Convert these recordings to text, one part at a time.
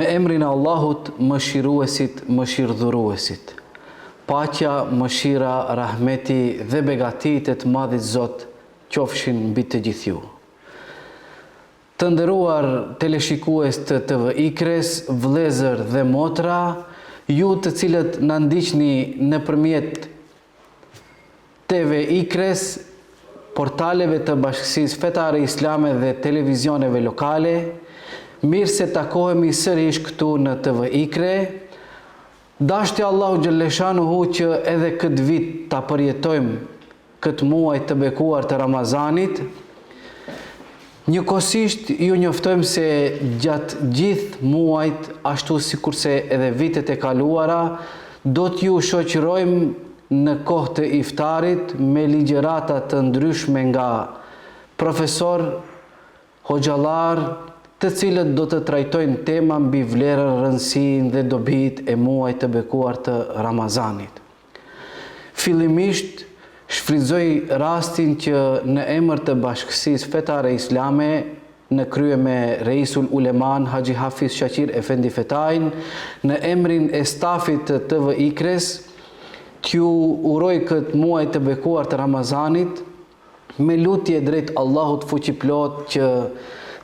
Me emrin e Allahut, Mëshiruesit, Mëshirëdhuruesit. Paqja, mëshira, rahmeti dhe begatitë e të Madhit Zot qofshin mbi të gjithë ju. Të nderuar teleshikues të TV Ikres, vëllezër dhe motra, ju të cilët na ndiqni nëpërmjet TV Ikres, portaleve të Bashkësisë Fetare Islame dhe televizioneve lokale, mirë se takohemi sërish këtu në TV Ikre. Dashti Allahu xhelleshanuhu që edhe këtë vit ta përjetojmë këtë muaj të bekuar të Ramazanit. Njëkohësisht ju njoftojmë se gjatë gjithë muajit, ashtu sikurse edhe vitet e kaluara, do t'ju shoqërojmë në kohë të iftarit me ligjërata të ndryshme nga profesorë, hoxhallarë, të cilët do të trajtojnë tema mbi vlerën, rëndësinë dhe dobitë e muajit të bekuar të Ramazanit. Fillimisht, shfrytëzoj rastin që në emër të Bashkësisë Fetare Islame, në krye me Reisul Uleman Haxhi Hafiz Shaqir Efendi Fetain, në emrin e stafit të TV Ikres, t'ju uroj këtë muaj të bekuar të Ramazanit, Me lutje drejt Allahut Fuqiplotë që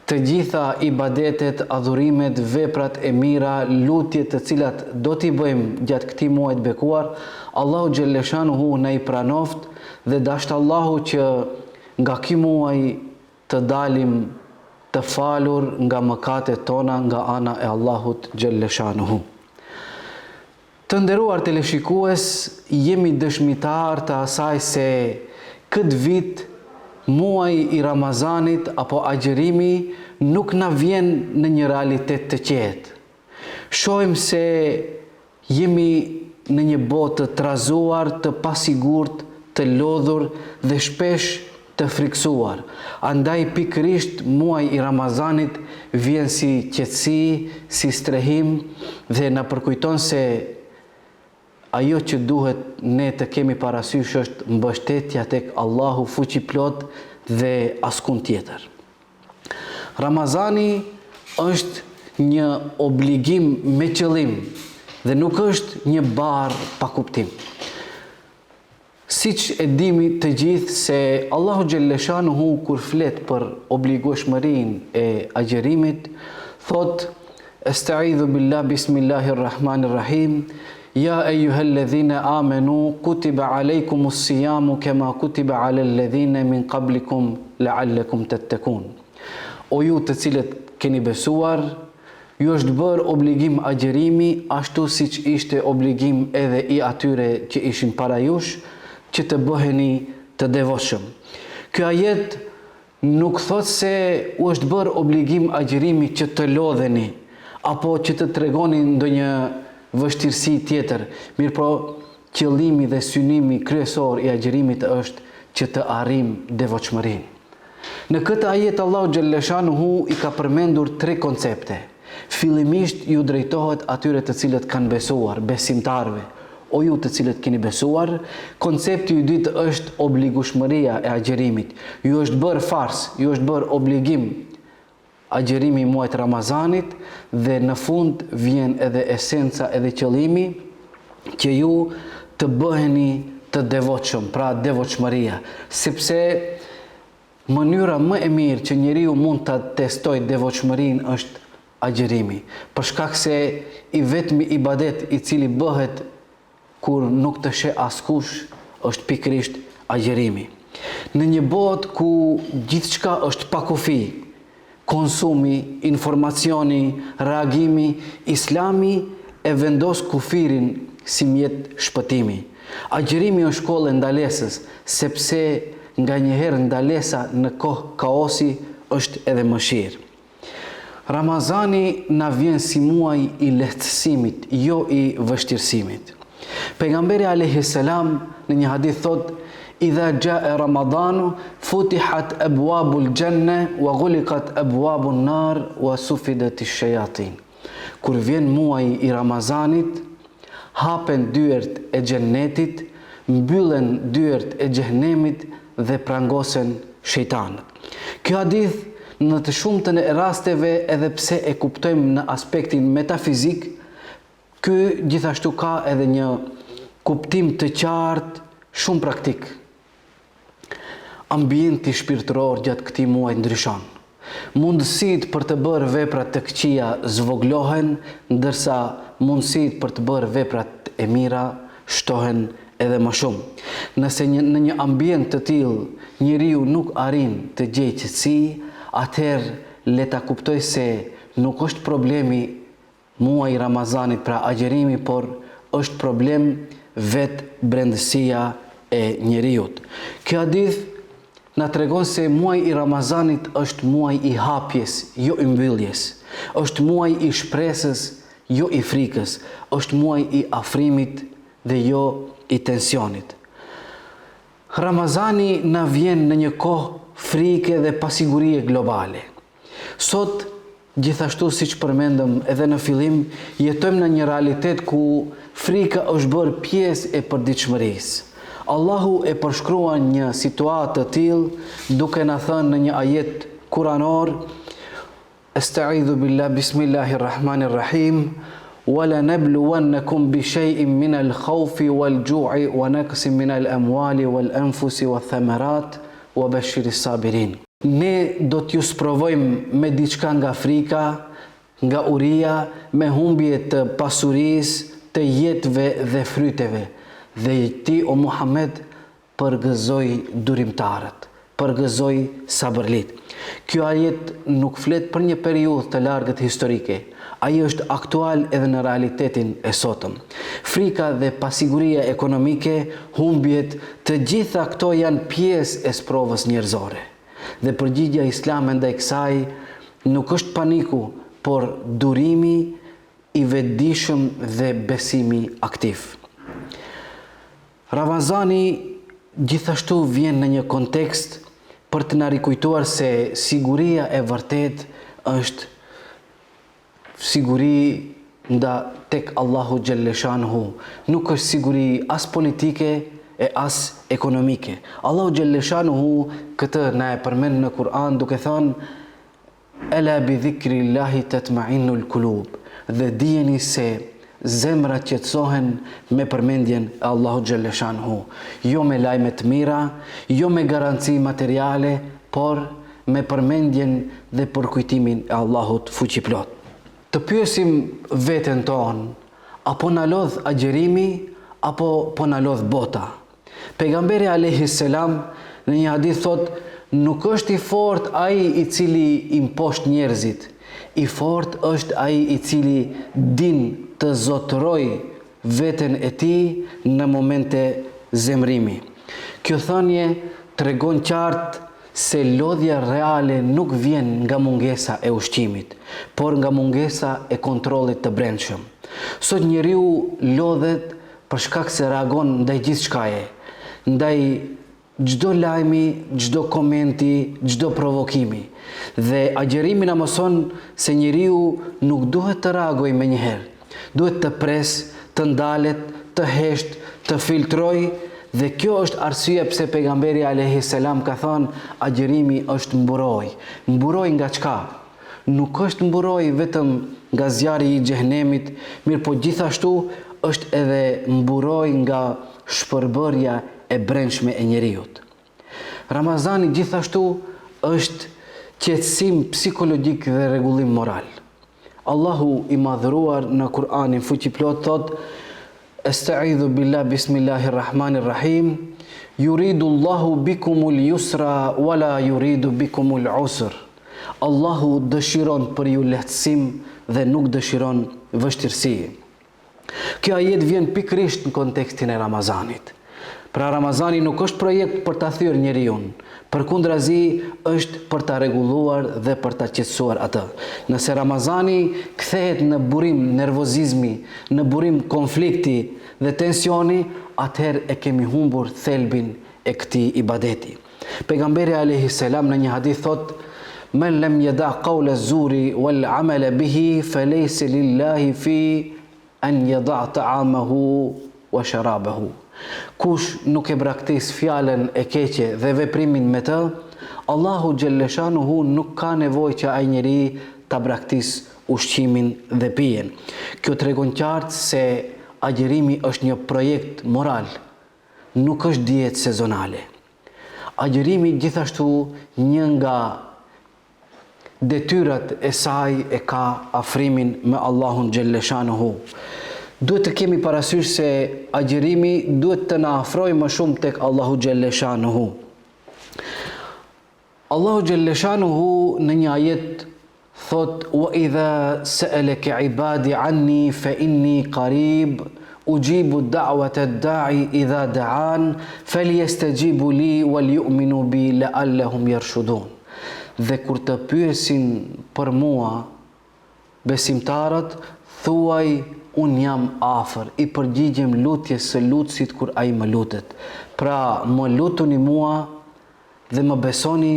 të gjitha ibadetet, adhurimet, veprat e mira, lutjet të cilat do t'i bëjmë gjatë këtij muaji të bekuar, Allahu xhelleshanuhu na i pranoftë dhe dashtë Allahu që nga ky muaj të dalim të falur nga mëkatet tona nga ana e Allahut xhelleshanuhu. Të nderuar teleshikues, jemi dëshmitarë të asaj se këtë vit muaji i Ramazanit apo agjërimi nuk na vjen në një realitet të qetë. Shohim se jemi në një botë të trazuar, të pasigurt, të lodhur dhe shpesh të frikësuar. Andaj pikërisht muaji i Ramazanit vjen si qetësi, si strehim dhe na përkujton se ajo që duhet ne të kemi parasysh është mbështetja tek Allahu Fuqiplotë dhe askund tjetër. Ramazani është një obligim me qëllim dhe nuk është një barrë pa kuptim. Siç e dimi të gjithë se Allahu xhelleshanuhu kur flet për obligueshmërinë e agjërimit, thotë, Estaidhu billah bismillahir rahmanir rahim, Ja ejuhelledhine amenu kutiba alejkumus sijamu kema kutiba alelledhine min kablikum leallekum tettekun. O ju të cilët keni besuar, Ju është bërë obligim agjërimi ashtu siç ishte obligim edhe i atyre që ishin para jush, që të bëheni të devotshëm. Ky ajet nuk thotë se u është bërë obligim agjërimi që të lodheni apo që të tregoni ndonjë vështirësi tjetër, mirëpo qëllimi dhe synimi kryesor i agjërimit është që të arrijmë devotshmërinë. Në këtë ajet Allahu xhelleshanuhu i ka përmendur tre koncepte. Fillimisht ju drejtohet atyre të cilët kanë besuar, besimtarëve, o ju të cilët keni besuar, koncepti i dytë është obligueshmëria e agjërimit. Ju është bërë farz, ju është bërë obligim agjërimi i muajit Ramazanit dhe në fund vjen edhe esenca edhe qëllimi që ju të bëheni të devotshëm, pra devotshmëria, sepse mënyra më e mirë që njeriu mund ta testojë devotshmërinë është agjërimi, për shkak se i vetmi ibadet i cili bëhet kur nuk të sheh askush është pikërisht agjërimi. Në një botë ku gjithçka është pa kufi, konsumi, informacioni, reagimi, Islami e vendos kufirin si mjet shpëtimi. Agjërimi është shkollë e ndalesës, sepse nganjëherë ndalesa në kohë kaosi është edhe mëshirë. Ramazani na vjen si muaj i lehtësimit, jo i vështirësimit. Pejgamberi alejhi selam në një hadith thotë: "Idha jaa Ramadanu futihat abwabul janna wa ghuliqat abwabun nar wa sufidat ash-shayatin." Kur vjen muaji i Ramazanit, hapen dyert e xhennetit, mbyllen dyert e xhehenemit dhe prangosen shejtanët. Ky hadith. Në të shumtën e rasteve edhe pse e kuptojmë në aspektin metafizik, ky gjithashtu ka edhe një kuptim të qartë shumë praktik. Ambienti shpirtëror gjatë këtij muaji ndryshon. Mundësitë për të bërë vepra të këqija zvogëlohen, ndërsa mundësitë për të bërë vepra të mira shtohen edhe më shumë. Nëse një, në një ambient të tillë njeriu nuk arrin të gjejë qetësi, atëherë le ta kuptojë se nuk është problemi muaji i Ramazanit, pra agjërimi, por është problem vetë brendësia e njeriut. Ky hadith na tregon se muaji i Ramazanit është muaj i hapjes, jo i mbylljes. Është muaj i shpresës, jo i frikës. Është muaj i afrimit dhe jo i tensionit. Ramazani na vjen në një kohë frike dhe pasigurie globale. Sot, gjithashtu siç përmendëm edhe në fillim, jetojmë në një realitet ku frika është bërë pjesë e përditshmërisë. Allahu e përshkruan një situatë të tillë duke na thënë në një ajet kuranor, Esta'idhu billah bismillahir rahmanir rahim wa la nabluwannakum bi shay'in min al khawfi wal ju'i wa naqsin min al amwali wal anfusi wath thamarat wa bashiris sabirin. Ne do t'ju sprovojmë me diçka nga frika, nga uria, me humbje të pasurisë, të jetëve dhe fryteve. Dhe ti, o Muhamed, përgëzoji durimtarët, përgëzoji sabërlitë. Ky ajet nuk flet për një periudhë të largët historike, ai është aktual edhe në realitetin e sotëm. Frika dhe pasiguria ekonomike, humbjet, të gjitha këto janë pjesë e sprovës njerëzore. Dhe përgjigja islame ndaj kësaj nuk është paniku, por durimi i vetëdijshëm dhe besimi aktiv. Ramazani gjithashtu vjen në një kontekst për të na rikujtuar se siguria e vërtetë është siguri nda tek Allahu xhelleshanuhu, nuk është siguri as politike e as ekonomike. Allahu xhelleshanuhu këtë na e përmend në Kur'an duke thënë Ela bi dhikrillahi tatma'innul kulub, dhe dijeni se zemrat qetësohen me përmendjen e Allahut xhelleshanuhu, jo me lajme të mira, jo me garanci materiale, por me përmendjen dhe përkujtimin e Allahut Fuqiplotë. Të pyesim veten tonë, a po na lodh agjërimi apo po na lodh bota? Pejgamberi alejhi selam në një hadith thotë, nuk është i fortë ai i cili i mposht njerëzit, i fortë është ai i cili din të zotërojë veten e tij në momente zemërimi. Kjo thënie tregon qartë se lodhja reale nuk vjen nga mungesa e ushqimit, por nga mungesa e kontrollit të brendshëm. Sot njeriu lodhet për shkak se reagon ndaj gjithçkaje, ndaj çdo lajmi, çdo komenti, çdo provokimi. Dhe agjërimi na mëson se njeriu nuk duhet të reagojë menjëherë. Duhet të presë, të ndalet, të heshtë, të filtrojë dhe kjo është arsyeja pse pejgamberi alejhi selam ka thënë agjërimi është mburojë. Mburojë nga çka? Nuk është mburojë vetëm nga zjarri i xhehenemit, mirëpo gjithashtu është edhe mburojë nga shpërbërja e brendshme e njeriut. Ramazani gjithashtu është qetësim psikologjik dhe rregullim moral. Allahu i Madhëruar në Kur'anin Fuqiplotë thotë, Esta'idhu billah bismillahir rahmanir rahim, Yuridu Allahu bikumul yusra wala yuridu bikumul usr. Allahu dëshiron për ju lehtësim dhe nuk dëshiron vështirësi. Kjo ajet vjen pikërisht në kontekstin e Ramazanit. Pra Ramazani nuk është projekt për ta thyer njeriun, përkundrazi është për ta rregulluar dhe për ta qetësuar atë. Nëse Ramazani kthehet në burim nervozizmi, në burim konflikti dhe tensioni, atëherë e kemi humbur thelbin e këtij ibadeti. Pejgamberi alejhi selam në një hadith thotë, Men lem yada qawla zuri wal amala bihi falejse lillahi fi an yada ta'amahu wa sharabahu. Kush nuk e braktis fjalën e keqe dhe veprimin me të, Allahu xhelleshanuhu nuk ka nevojë që ai njeri ta braktisë ushqimin dhe pijen. Kjo tregon qartë se agjërimi është një projekt moral, nuk është dietë sezonale. Agjërimi gjithashtu një nga detyrat e saj e ka afrimin me Allahun xhelleshanuhu. Duhet të kemi parasysh se agjërimi duhet të na afrojë më shumë tek Allahu xhelleshanuhu. Allahu xhelleshanuhu në një ajet thotë wa idha sa'alaka ibadi anni fa inni qarib ujibu da'wata ad-da'i idha da'an falyastajibu li wal yu'minu bi la'allahum yarshudun. Dhe kur të pyesin për mua besimtarët, thuaj unë jam afër, i përgjigjem lutjes së lutësit kur ai më lutet. Pra, më lutuni mua dhe më besoni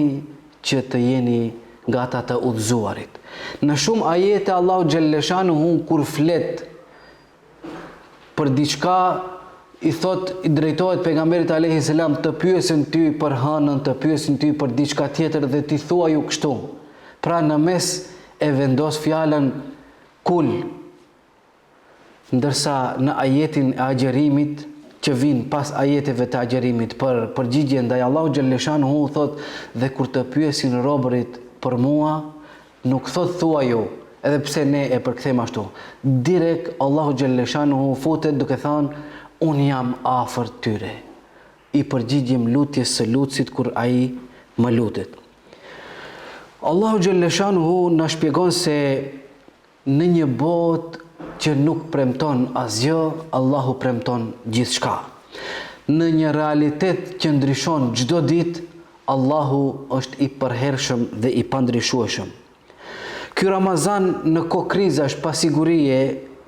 që të jeni nga ata të udhëzuarit. Në shumë ajete Allahu xhelleshanuhu kur flet për diçka i thot i drejtohet pejgamberit alayhi selam të pyesin ty për hënën, të pyesin ty për diçka tjetër dhe ti thuaju kështu. Pra në mes e vendos fjalën kul Ndërsa në ajetin e agjërimit që vijnë pas ajeteve të agjërimit për përgjigje ndaj Allahut xhelleshanuhu thotë dhe kur të pyesin robërit për mua nuk thotë thuaju edhe pse ne e përkthejmë ashtu direkt Allahu xhelleshanuhu futet duke thënë unë jam afër tyre i përgjigjem lutjes së lutësit kur ai më lutet Allahu xhelleshanuhu na shpjegon se Në një botë që nuk premton asgjë, Allahu premton gjithçka. Në një realitet që ndryshon çdo ditë, Allahu është i përhershëm dhe i pandryshueshëm. Ky Ramazan në kohë krizash pasigurie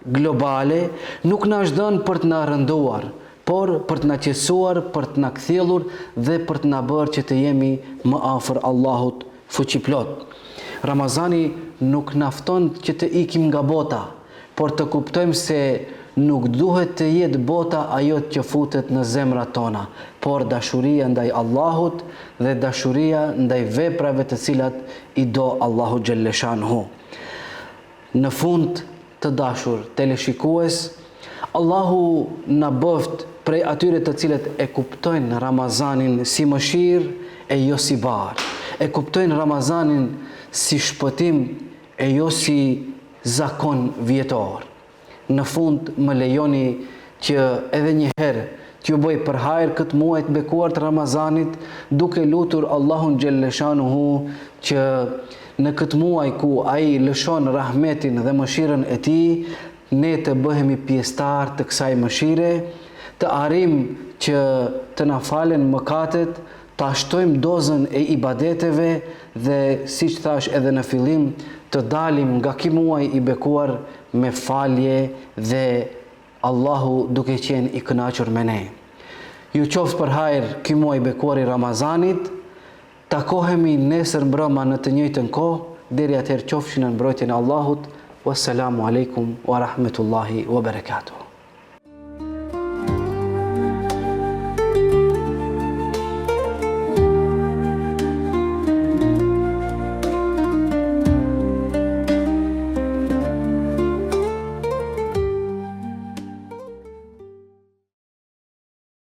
globale nuk na është dhënë për të na rënduar, por për të na qetësuar, për të na kthjellur dhe për të na bërë që të jemi më afër Allahut Fuqiplotë. Ramazani nuk na fton që të ikim nga bota, por të kuptojmë se nuk duhet të jetë bota ajo që futet në zemrat tona, por dashuria ndaj Allahut dhe dashuria ndaj veprave të cilat i do Allahu xhelleshanuhu. Në fund, të dashur teleshikues, Allahu na bëftë prej atyre të cilët e kuptojnë Ramazanin si mëshirë e jo si barrë, e kuptojnë Ramazanin si shpëtim e jo si zakon vjetor. Në fund më lejoni që edhe një herë t'ju bëj për hajër këtë muaj të bekuar të Ramazanit, duke lutur Allahun xhelleshanuhu që në këtë muaj ku Ai lëshon rahmetin dhe mëshirën e Tij, ne të bëhemi pjesëtarë të kësaj mëshire, të arrijmë që të na falen mëkatet, ta shtojmë dozën e ibadeteve dhe, siç thashë edhe në fillim, të dalim nga ky muaj i bekuar me falje dhe Allahu duke qenë i kënaqur me ne. Ju qoftë për hajr ky muaj i bekuar i Ramazanit, takohemi nesër mbrëma në të njëjtën kohë, deri atëherë qofshi në mbrojtjen e Allahut, Wassalamu alejkum wa rahmetullahi wa berekatuh.